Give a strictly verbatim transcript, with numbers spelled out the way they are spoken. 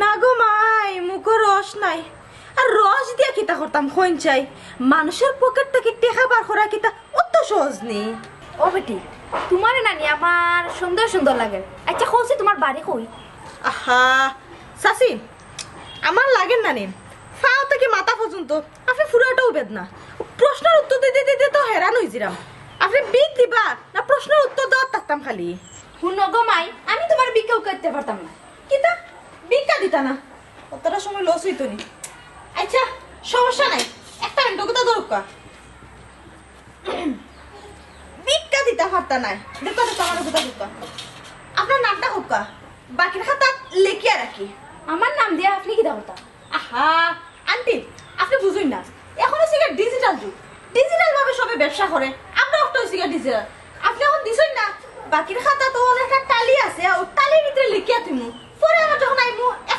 না গো মাই, মুখো রস নাই। আর রস দিয়া কিতা করতাম কইন চাই? মানুষর পকেট থাকি টেকা বার করা কিতা অত সহজ নি? ও বেটি, তুমারে নানি আমার সুন্দর সুন্দর লাগে। আচ্ছা, কওছি তুমার বাড়ি কই? আহা, চাচি, আমার লাগের নানি, পাও থাকি মাথা পর্যন্ত আপনি পুরাটাও বেদনা। প্রশ্নর উত্তর দিতে দিতে তো হেরান অইযিরাম। আপনি বিট দিবা না প্রশ্নর উত্তর দেওয়ার থাকতাম খালি? হুনো গো মাই, আমি তুমার ভিক্ষা উকাইতে পারতাম না। কিতা? ভিক্ষা দিতা না? অতটা সময় লস অইতো নি। আচ্ছা, সমস্যা নাই, একটা মিনিট, ওগুতা ধরুক্কা। ভিক্ষা দিতা পারতা নায়। দেখো, দেখো, আমার ওগুতা ধরুক্কা। আপনার নামটা কউক্কা, বাকির খাতাত লেখিয়া রাখি। আমার নাম দিয়া আপনি কিতা করতা? আহা, আন্টি, আপনি বুঝইন না, এখন অইছে গিয়া ডিজিটাল যুগ, ডিজিটাল ভাবে সবে ব্যবসা করে, আমরা অটা অইছে গিয়া ডিজিটাল। আপনি এখন দিছইন না, বাকির খাতাত অউ একটা টালি আছে, অউ টালির ভিতরে লেখিয়া থইমু, পরে আমার যখন আইমু,